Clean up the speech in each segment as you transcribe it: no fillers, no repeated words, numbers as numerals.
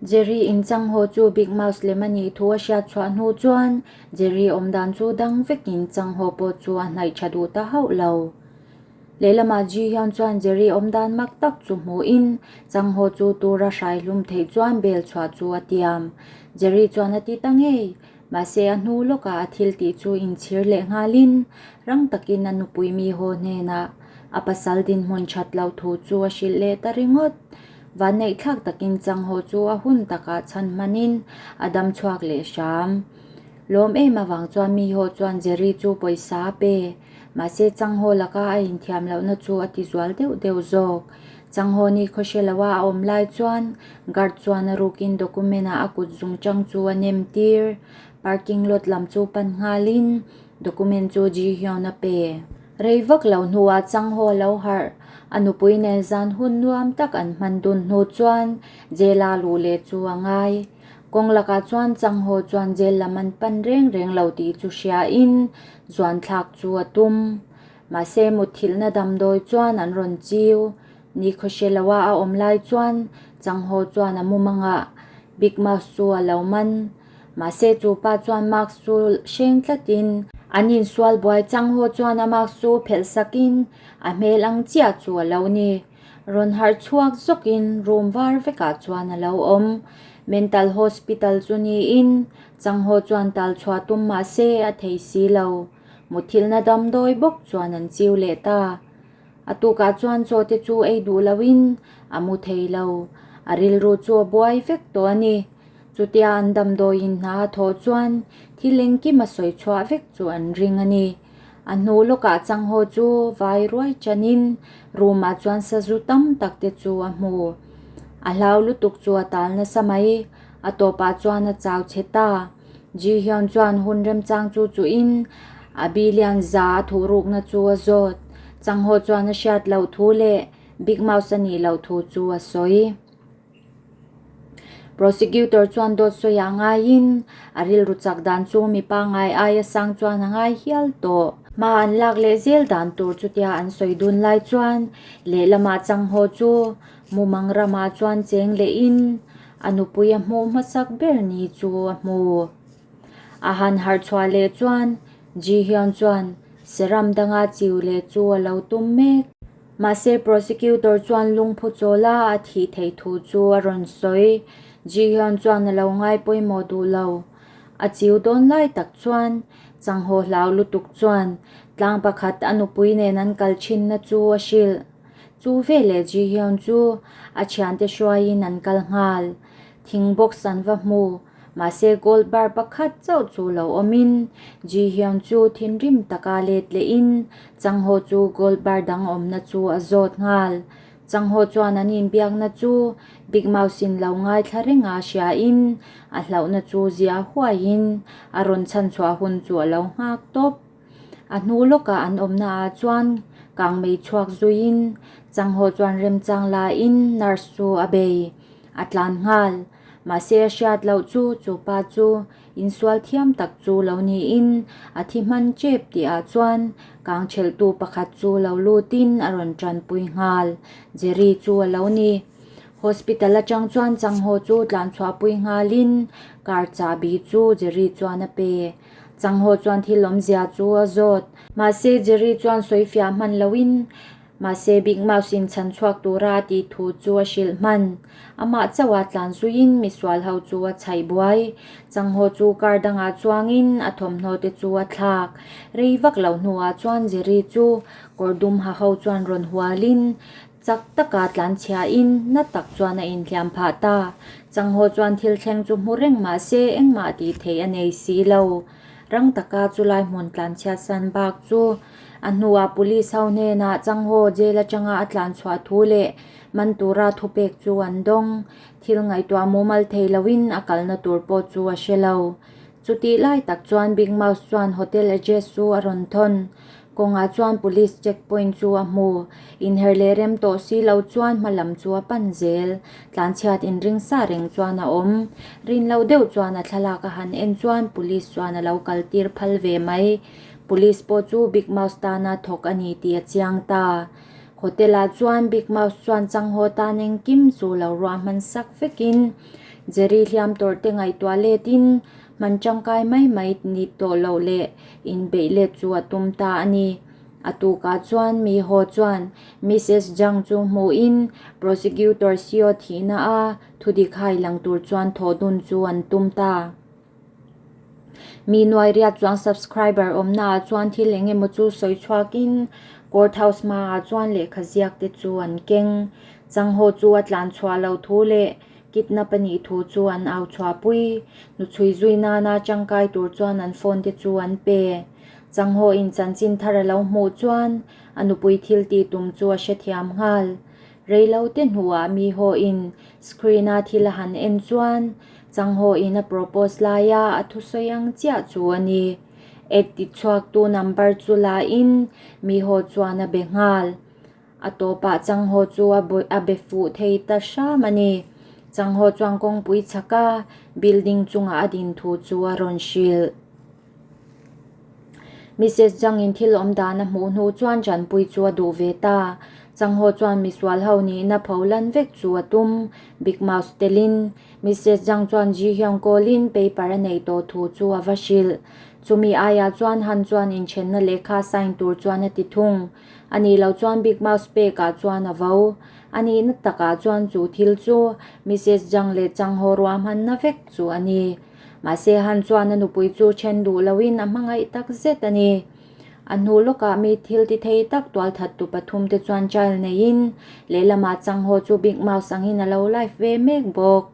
Jerry in chang haw chu Big Mouse lem a nih thu a hriat chhuah hnu chuan Jerry awm dan chu dang vekin chang haw pawh chu a hnaih tha duh ta hauh lo. Lehlamah Ji Hyun chuan Jerry awm dan mak tak chu hmuhin chang haw chu tura hrai hlum theih chuan bel chhuah chu a tiam. Jerry chuan a ti ta ngei. Mahse a hnu lawkah a thil tih chu inchhir leh nghalin rang takin a nupui mi haw hnenah a pasal dinhmun that loh thu chu a hrilh leh ta ringawt. Vanneihthlak takin changhaw chu a hun takah chhan hmanin a dam chhuak leh hram. Lawm em avang chuan mi haw chuan Jerry chu pawisa a pe. Mahse changhaw laka a inthiam lohna chu a ti zual deuh deuh zawk. Changhaw ni khawhre loa a awm lai chuan guard chuan a rukin document ah a kut zung chang chu a nem tir. Parking lot lam chu pan nghalin document chu Ji Hyun a pe. Rei vak lo hnuah Changhaw a lo harh. A nupui nen zan hun nuam tak an hman dun hnu chuan jail a luh leh chu a ngai. Kawng lakah chuan Changhaw chuan jail lam an pan reng reng lo tih chu hriain zuan thlak chu a tum. Mahse mutthilhna damdawi chuan an rawn chiu. Ni khawhre loa a awm lai chuan Changhaw chuan a mumangah Big Mouse chu a lo man. Mahse chu pa chuan mask chu hreng tlatin an insual buai chang haw chuan a mask chu phelh sakin a hmel ang chiah chu a lo ni. Rawn harh chhuak zawkin room var vekah chuan a lo awm. Mental hospital chu niin chang haw chuan tal chhuah tum mahse a thei si lo. Muthilhna damdawi bawk chuan an chiu leh ta. A tukah chuan chaw te chu ei duh loin a mu thei lo. A rilru chu a buai vek tawh a ni. Chutia an damdawiin hna a thawh chuan thil engkim a sawi chhuah vek chu an ring a ni. A hnu lawkah changhaw chu vai ruai chanin room ah chuan sazu tam tak te chu a hmu. A hlau lutuk chu a tal nasa mai. A tawpah chuan a chau chhe ta. Ji Hyun chuan hun remchang chu chuhin a billion za a thuh rukna chu a zawt. Changhaw chuan a hriat loh thu leh Big Mouse a nih loh thu chu a sawi. Prosecutor chuan dawt sawi ah ngaiin a rilru chak dan chu mi pangngai aia sang chuan a ngai hial tawh. Hma an lak leh zel dan tur chutia an sawi dun lai chuan lehlamah changhaw chu mumang ramah chuan cheng lehin a nupui a hmuh hmasak ber ni chu a hmu. A han harh chhuah leh chuan Ji Hyun chuan seram danga chiu leh chu a lo tum mek. Mahse prosecutor chuan lungphu chawla a thih theih thu chu a rawn sawi. Ji Hyun chuan a lo ngai pawimawh duh lo. A chiu dawn lai tak chuan changhaw hlau lutuk chuan tlang pakhat a nupui nen an kal thinna chu a hrilh. Chu veleh Ji Hyun chu a thiante hruaiin an kal nghal. Thing box an va hmu. Mahse gold bar pakhat chauh chu lo awmin Ji Hyun chu thinrim taka let lehin Chang Ho chu gold bar dang awmna chu a zawt nghal. Chang Ho chuan an inbiakna chu Big Mouse in lo ngaithla reng a hriain a hlauhna chu zia huaiin a rawn chhanchhuah hun chu a lo nghak tawp. A hnu lawkah an awmna ah chuan kangmei chhuak zuiin Chang Ho chuan remchang lain nurse chu a bei a tlan nghal. Mahse a hriat loh chu chu pa chu insual thiam tak chu lo niin a thi hman tep tih ah chuan kang thelhtu pakhat chu lo lutin a rawn tanpui nghal. Jerry chu a lo ni. Hospital atang chuan Changhaw chu tlan chhuahpui nghalin car chahbi chu Jerry chuan a pe. Changhaw chuan thil awmzia chu a zawt. Mahse Jerry chuan sawifiah hman loin Mahse Big Mouse in chhan chhuak tura a tih thu chu a hrilh hman. Amah chauh a tlan zuiin misual ho chu a chhaih buai. Changhaw chu car dangah chuangin a thawmhnaw te chu a thlak. Rei vak lo hnuah chuan Jerry chu kawr dum ha ho chuan rawn hualin chak taka tlan chhiahin na tak chuan a inhliam phah ta. Changhaw chuan thil thleng chu hmu reng mahse engmah tih theih a nei si lo. Rang taka chulai hmun tlan chhiat san bak chu a hnuah police ho hnenah Changhaw jail atanga a tlan chhuah thu leh man tura thupek chu an dawng. Thil ngaihtuah mumal thei loin a kalna tur pawh chu a hre lo. Chutih lai tak chuan Big Mouse chuan hotel address chu a rawn thawn. Kawngah chuan police check point chu a hmu. Inher leh rem tawh si lo chuan hma lam chu a pan zel. Tlanchhiat inring sa reng chuan a awm. Rin loh deuh chuan a thlalak a han en chuan police chuan a lo kal tir phal ve mai. Police pawh chu Big Mouse tana thawk a ni tih a chiang ta. Hotel ah chuan Big Mouse chuan changhaw tan engkim chu lo ruahman sak vekin Jerry hliam tawrh te ngaihtuah letin hman tangkai mai mai ni tawh loh leh inbeih let chu a tum ta a ni. A tukah chuan mi haw chuan Missus Zhang chu hmuhin Prosecutor Seo thihna a thudik hai lang tur chuan thawh dun chu an tum ta. Mi nuai riat chuang subscriber awmna ah chuan thil eng emaw chu sawi chhuakin court house hmaah chuan lehkha ziak te chu an keng. Changhaw chu a tlan chhuah loh thu leh kidnap a nih thu chu an au chhuahpui. Hnuchhui zui nana tangkai tur chuan an phone te chu an pe. Changhaw in chanchin thar a lo hmuh chuan a nupui thil tih tum chu a hrethiam nghal. Reilo te hnuah mi haw in screen a thil a han en chuan Changhaw in a propose laia a thusawi ang chiah chu a ni. Ad ti chhuaktu number chu la in mi haw chuan a be nghal. A tawpah Changhaw chu a be fuh thei ta hram a ni. Changhaw chuan kawngpui chhaka building chungah a din thu chu a rawn hrilh. Missus Zhang-in thil awm dan a hmuh hnu chuan Janpui chu a duh ve ta. Changhaw chuan misual ho nihna pho lan vek chu a tum, Big Mouse telin. Missus Zhang chuan Ji Hyung call-in paper a neih tawh thu chu a va hrilh. Chumi aiah chuan Han chuan inthenna lehkha sign tur chuan a ti thung. A nih loh chuan Big Mouse pekah chuan a vo. A nihna takah chuan chu thil chu Missus Zhang leh Changhaw ruahmanna vek chu a ni. Mahse Han chuan a nupui chu then duh loin a hmangaih tak zet a ni. A hnu lawkah mi thil ti thei tak tualthattu pathumte chuan child neiin lehlamah changhaw chu Big Mouse angin a lo live ve mek bawk.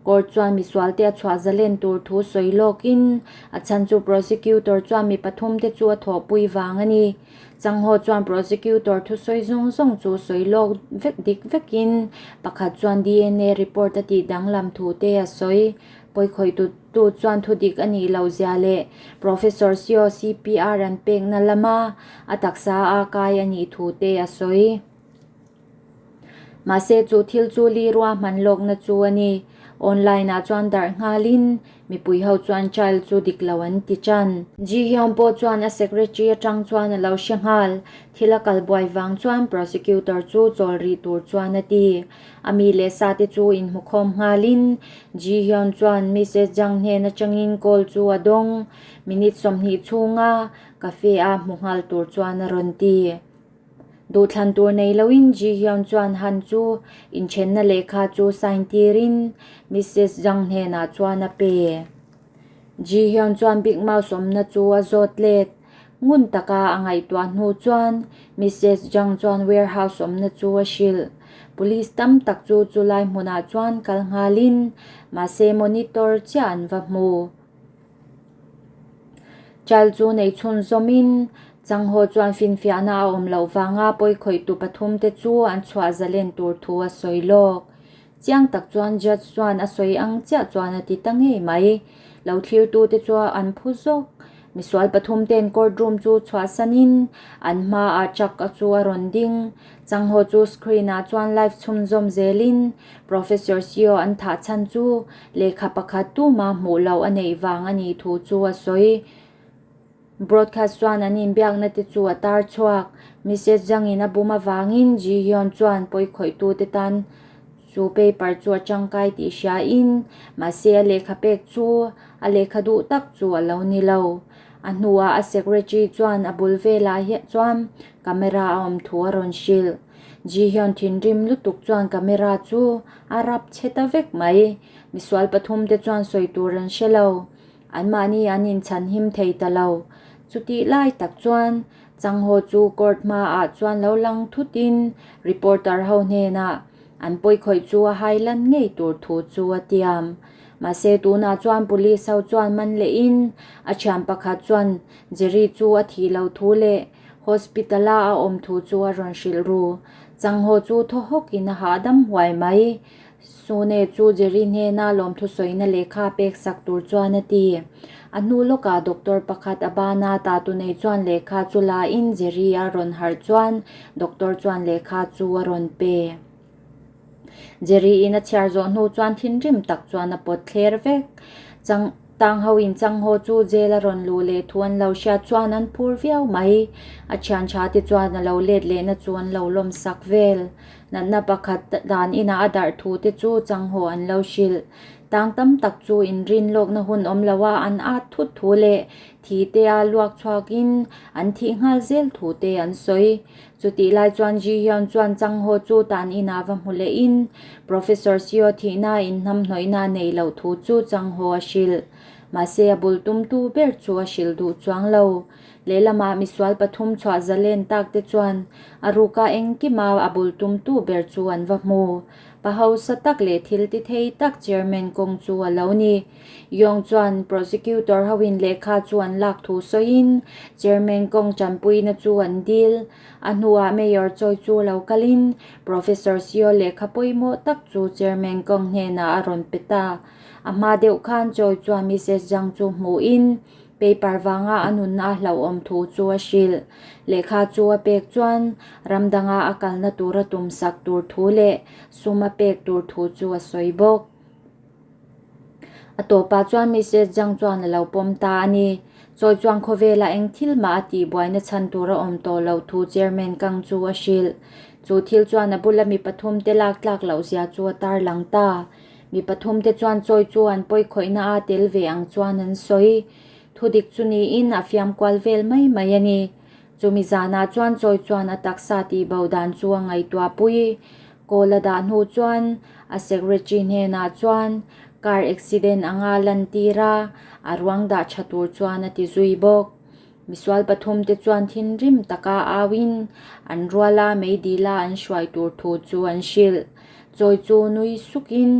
Court chuan misualte a chhuah zalen tur thu sawi lawkin a chhan chu prosecutor chuan mi pathumte chu a thawhpui vang a ni. Changhaw chuan prosecutor thusawi zawng zawng chu sawi lawk vek dik vekin pakhat chuan DNA report a tih danglam thu te a sawi. Pawikhawihtu chuan thudik a nih loh zia leh Professor Seo CPR an pekna lama a taksa a kai a nih thu te a sawi. Mahse chu thil chu li ruahman lawkna chu a ni. Online ah chuan darh nghalin mipui ho chuan child chu dik lo an ti tan. Ji Hyun pawh chuan a secretary atang chuan a lo hre nghal. Thil a kal buai vang chuan prosecutor chu chawl rih tur chuan a ti. A mi leh sa te chu inhmukhawm nghalin Ji Hyun chuan Missus Jang hnen atangin call chu a dawng. Minute 20 chhunga cafe a hmu nghal tur chuan a rawn ti. Duhthlan tur nei loin Ji Hyun chuan Han chu inthenna lehkha chu sign tirin Missus Jang hnenah chuan a pe. Ji Hyun chuan Big Mouse awmna chu a zawt let. Ngun taka a ngaihtuah hnu chuan Missus Zhang chuan warehouse awmna chu a hrilh. Police tam tak chu chulai hmunah chuan kal nghalin mahse monitor chiah an va hmu. Child chu nei chhun zawmin Changhaw chuan finfiahna a awm loh vanga pawikhawihtu pathumte chu an chhuah zalen tur thu a sawi lawk. Chiang tak chuan judge chuan a sawi ang chiah chuan a ti ta ngei mai. Lo thlirtute chu an phu zawk. Misual pathumte'n court room chu chhuahsanin an hmaah truck a chu a rawn ding. Changhaw chu screen ah chuan live chhunzawm zelin Professor Seo an thah chhan chu lehkha pakhat tuma hmuh loh a neih vang a nih thu chu a sawi. Broadcast chuan an inbiakna te chu a tar chhuak. Missus Zhang-in a bum avangin Ji Hyun chuan pawikhawih-tute tan chu paper chu a tangkai tih hriain, mahse a lehkha pek chu a lehkha duh tak chu a lo ni lo. A hnuah a secretary chuan a bul velah chuan camera a awm thu a rawn hrilh. Ji Hyun thinrim lutuk chuan camera chu a rap chhe ta vek mai. Misual pathumte chuan sawi tur an hre lo. Anmahni an inchhan him thei ta lo. Chutih lai tak chuan Changhaw chu court hmaah chuan lo lang thutin reporter ho hnenah an pawikhawih chu a hailan ngei tur thu chu a tiam. Mahse tunah chuan police ho chuan man lehin a thian pakhat chuan Jerry chu a thih loh thu leh hospital a a awm thu chu a rawn hrilh ru. Changhaw chu thaw hawkin a hahdam huai mai. Sune chu Jerry hnena lawmthu sawina lehkha pek sak tur chuan a ti. A hnu lawkah doctor pakhat a bana tatu nei chuan lehkha chu lain Jerry a rawn harh chuan doctor chuan lehkha chu a rawn pe. Jerry in a chhiar zawh hnu chuan thinrim tak chuan a pawt thler vek. Chang. Tang ho in Chang Ho chu jail a rawn luh leh thu an lo hriat chuan an phur viau mai. A thian tha te chuan a lo let lehna chu an lo lawm sak vel. Natna pakhat dan inah a darh thu te chu Chang Ho an lo hrilh. Tang tam tak chu inrin lawkna hun awm lo a an at thut thu leh thi te a luak chhuakin an thih nghal zel thu te an sawi. Chutih lai chuan Ji Hyun chuan Chang Ho chu tan inah va hmu lehin Professor Seo thihna inhnamhnawihna a neih loh thu chu Chang Ho a hrilh. Mahse a bul tumtu ber chu a hrilh duh chuang lo. Lehlamah misual pathum chhuah zalen tak te chuan a ruka engkima a bul tumtu ber chu an va hmu. Pa hausa tak leh thil ti thei tak Chairman kawng chu a lo ni. Yong chuan Prosecutor hoin lehkha chu an lak thu sawiin Chairman kawng tanpuina chu an dil. A hnuah Mayor Choi chu lo kalin Professor Seo lehkha pawimawh tak chu Chairman kawng hnenah a rawn pe ta. A hma deuh khan Choi chuan Mrs Zhang chu hmuhin Paper vanga a nunna a hlauhawm thu chu a hrilh. Lehkha chu a pek chuan ram danga a kalna tura tumsak tur thu leh sum a pek tur thu chu a sawi bawk. A tawpah chuan Mrs Zhang chuan a lo pawm ta a ni. Chawi chuan khawvela eng thil mah a tih buaina chhan tur a awm tawh loh thu Chairman Kang chu a hrilh. Chu thil chuan a bula mi pathum te lak tlak loh zia chu a tarlang ta. Mi pathum te chuan chawi chu an pawi khawihna a tel ve ang chuan an sawi. Thudik chu niin a fiam kual vel mai mai a ni. Chumi zanah chuan chawi chuan a taksa tih bo dan chu a ngaihtuah pui. Kawl a dah hnu chuan a secretary hnenah chuan car accident anga lantir a, a ruang dah tha tur chuan a ti zui bawk. Misual pathum te chuan thinrim taka auin an ruala meidila an hruai tur thu chu an hrilh. Chawi chu nui sukin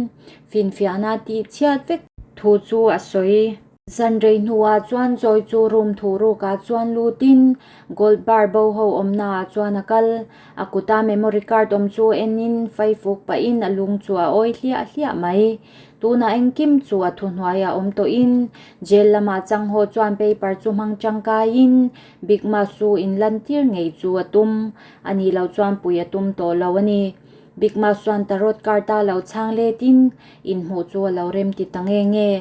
finfiahna tih chhiat vek thu chu a sawi. Zanrei hnuah chuan chawi chu room thurukah chuan lutin gold bar bo ho awmnaah chuan a kal. A kuta memory card awm chu enin faifuk pahin a lung chu a awi hliah hliah mai. Tunah engkim chu a thuhnuaiah awm tawhin jail lamah changhaw chuan paper chu hmang tangkaiin Big Mas chu inlantir ngei chu a tum. A nih loh chuan pui a tum tawh lo a ni. Big Mas chuan tarot card a lo chhang letin inhmuh chu a lo rem ti ta nge nge.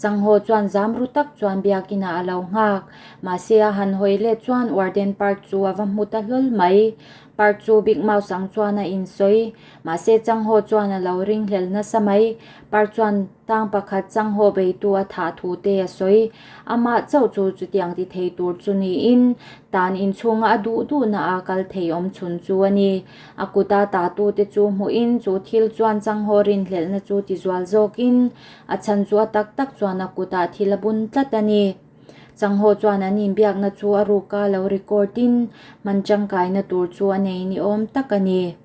Changhaw chuan zam ru tak chuan biakinah a lo nghak. Mahse a han hawi let chuan Warden Park chu a va hmu ta hlawl mai. Park chu Big Mouse ang chuan a insawi. Mahse Changhaw chuan a lo ringhlel nasa mai. Park chuan tang pakhat Changhaw beitu a thah thu te a sawi. Amah chauh chu chutiang ti thei tur chu niin tan inchhunga a duh duhna a kal thei awm chhun chu a ni. A kuta tatu te chu hmuhin chu thil chuan Changhaw rinhlelhna chu ti zual zawkin a chhan chu a tak tak chuan a kutah thil a bun tlat a ni. Changhaw chuan an inbiakna chu a ruka lo record in hman tangkaina tur chu a nei ni awm tak a ni.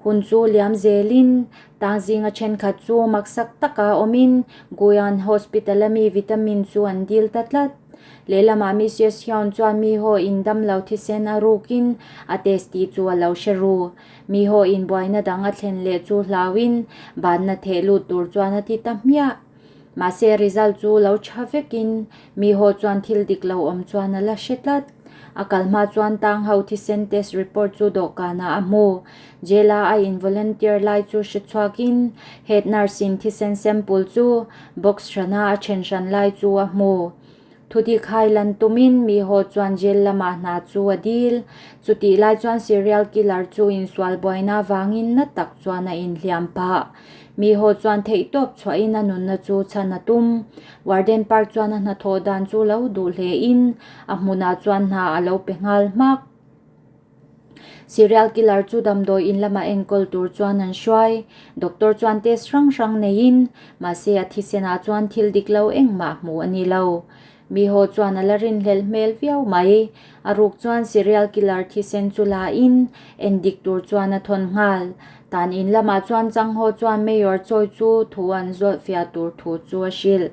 Hun chu liam zelin tang zinga thenkhat chu maksak taka awmin Guyan Hospital a mi vitamin chu an dil ta tlat. Lehlamah Mrs Hyun chuan mi haw in damlo thisen a rukin a test tih chu a lo hre ru. Mi haw in buaina dang a thlen leh chu hlauin banna theh lut tur chuan a ti ta hmiah. Mahse result chu lo tha vekin mi haw chuan thil dik lo awm chuan a la hre tlat. A kal hma chuan tang ho thisen test report chu dawhkanah a hmu. Jail a a in volunteer lai chu hre chhuakin head nurse in thisen sample chu box hrana a then hran lai chu a hmu. Thudik hai lan tumin mi haw chuan jail lamah hna chu a dil. Chutih lai chuan serial killer chu insual buaina avangin na tak chuan a inhliam phah. Mi haw chuan theihtawp chhuahin a nunna chu chhan a tum. Warden Park chuan a hnathawh dan chu lo duh hlein a hmunah chuan hna a lo pe nghal hmak. Serial killer chu damdawi in lamah enkawl tur chuan an hruai. Doctor chuan test hrang hrang neiin, mahse a thisenah chuan thil dik lo engmah hmuh a ni lo. Mi haw chuan a la rinhlelh hmel viau mai. A ruk chuan serial killer thisen chu la in, en dik tur chuan a thawn nghal. Tan in lamah chuan Changhaw chuan Mayor chawi chu thu an zawlh fiah tur thu chu a hrilh.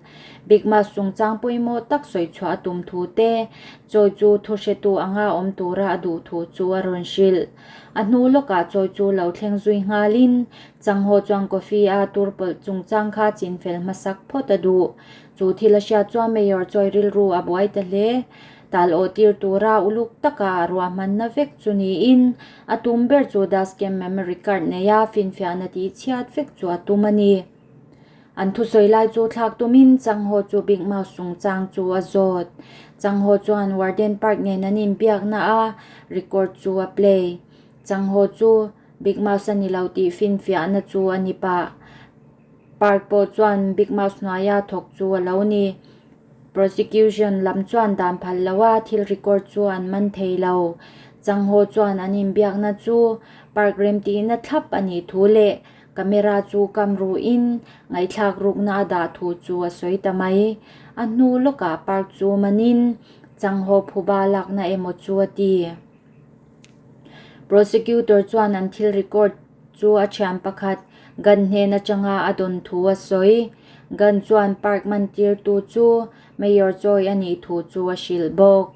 Big Mas chungchang pawimawh tak sawi chhuah a tum thu te, chawi chu thu hretu anga awm tura a duh thu chu a rawn hrilh. A hnu lawkah chawi chu lo thleng zui nghalin Changhaw chuan coffee a tur pawlh chungchang kha chinfel hmasak phawt a duh. Chu thil a hriat chuan Mayor chawi rilru a buai ta hle. Tal awh tir tura uluk taka a ruahmanna vek chu niin a tum ber chu dashcam memory card neia finfiahna tih chhiat vek chu a tum a ni. An thusawi lai chu thlak tumin Changho chu Big Mouse chungchang chu a zawt. Changho chuan Warden Park nen an inbiakna a record chu a play. Changho chu Big Mouse a ni lo tih finfiahna chu a ni pah. Park pawh chuan Big Mouse hnuaia thawk chu a lo ni. Prosecution lam chuan dan phal loa thil record chu an man thei lo. Changho chuan an inbiakna chu Park remtihna thlap a nih thu leh Camera chu kam ruhin ngaihthlak rukna a dah thu chu a sawi ta mai. A hnu lawkah park chu manin changho phuba lakna emaw chu a ti. Prosecutor chuan an thil record chu a thian pakhat gun hnen atanga a dawn thu a sawi. Gun chuan park mantirtu chu Mayor chawi a nih thu chu a hrilh bawk.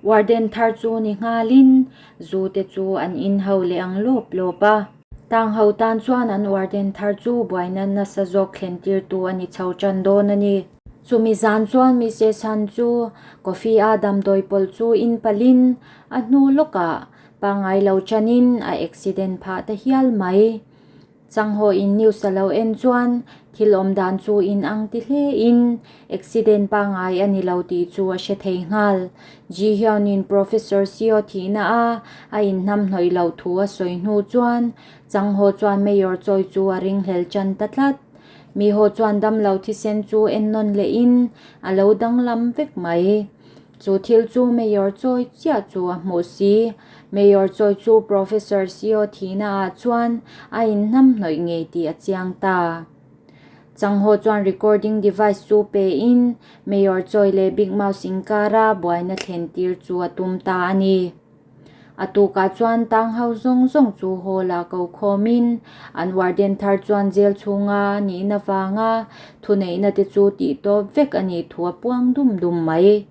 Warden thar chu ni nghalin zu te chu an inho leh ang lawp lawp a. Tang ho tan chuan an warden thar chu buaina nasa zawk thlen tirtu a ni chho tan dawn a ni. Chumi zan chuan Mrs Han chu coffee a damdawi pawlh chu in palhin a hnu lawkah pangngai lo tanin a accident phah ta hial mai. Changhawiin news a lo en chuan thil awm dan chu in ang ti hle in accident pangngai a ni lo tih chu a hre thei nghal. Ji Hyun-in Professor Seo thihna a a inhnamhnawih loh thu a sawi hnu chuan Changhaw chuan Mayor chawi chu a ringhlel tan ta tlat. Miho chuan damlo thisen chu ennawn lehin a lo danglam vek mai. Chu thil chu Mayor chawi chiah chu a hmuh si. Mayor chawi chu Professor Seo thihna ah chuan a inhnamhnawih ngei tih a chiang ta. Changho chuan recording device chu pe in Mayor chawi leh Big Mouse inkara buaina thlen tir chu a tum ta a ni. A tukah chuan tang ho zawng zawng chu hall ah ko khawmin an warden thar chuan jail chhunga nihna vanga thuneihna te chu tih tawp vek a nih thu a puang dum dum mai.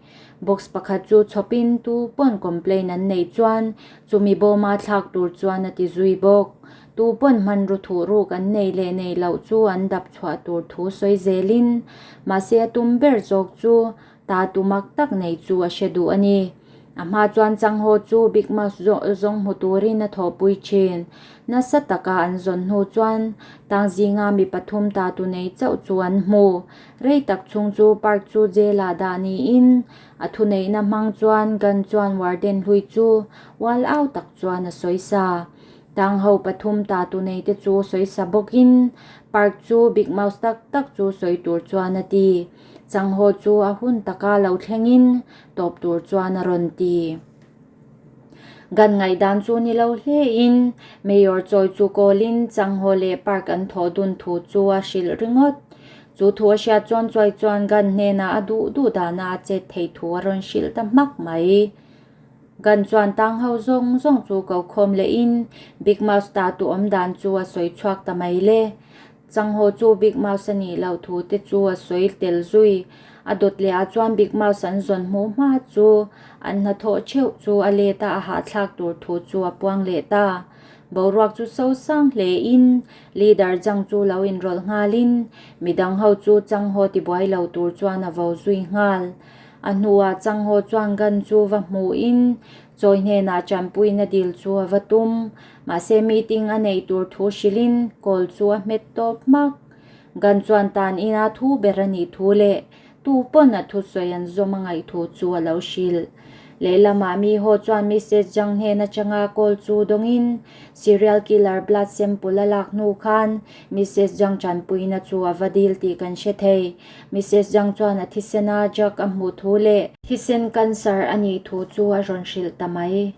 Box pakhat chu chhawpin tu pawn complaint an neih chuan chumi bawma thlak tur chuan a ti zui bawk. Tu pawn hmanraw thuh ruk an nei leh nei loh chu an dap chhuah tur thu sawi zelin mahse a tum ber zawk chu Ta tu mak tak nei chu a hre duh a ni. A hma chuan Changho chu Big Mouse zawng hmu turin a thawhpui thin. Nasa taka an zawn hnu chuan tang zinga mi pathum ta tu nei chauh chu an hmu. Rei tak chhung chu park chu jail ah dah niin a thuneihna hmang chuan gun chuan warden hlui chu ual au tak chuan a sawi sa. Tang ho pathum ta tu nei te chu sawi sa bawkin park chu Big Mouse tak tak chu sawi tur chuan a ti. Changhaw chu a hun taka lo thlengin tawp tur chuan a rawn ti. Gan ngaihdan chu ni lo hlein Mayor chawi chu kawlin Changhaw leh Park an thawh dun thu chu a hrilh ringawt. Chu thu a hriat chuan chawi chuan Gan hnenah a duh duh dana a chet theih thu a rawn hrilh ta hmak mai. Gan chuan tang ho zawng zawng chu ko khawm lehin Big Mouse ta tu awm dan chu a sawi chhuak ta mai le. Changho chu Big Mouse a nih loh thu te chu a sawi tel zui. A dawt leh ah chuan Big Mouse an zawn hmuh hma chu an hnathawh theuh chu a let a, a hahthlak tur thu chu a puang leh ta. Boruak chu so sang hle in leader Zhang chu lo inrawlh nghal in midang ho chu Changho tibuai lo tur chuan a vo zui nghal. A hnuah Changho chuan gun chu va hmuh in chawi hnenah tanpuina dil chu a va tum. Mahse meeting a neih tur thu hrilhin call chu a hmet tawp hmak. Gan chuan tan ina thu ber a nih thu leh tu pawn a thusawi an zawm a ngaih thu chu a lo hrilh. Lehlamah mi haw chuan Mrs Zhang hnen atanga call chu dawngin serial killer blood sample a lak hnu khan Mrs Zhang tanpuina chu a va dil tih kan hre thei. Mrs Zhang chuan a thisena drug a hmuh thu leh thisen cancer a nih thu chu a rawn hrilh ta mai.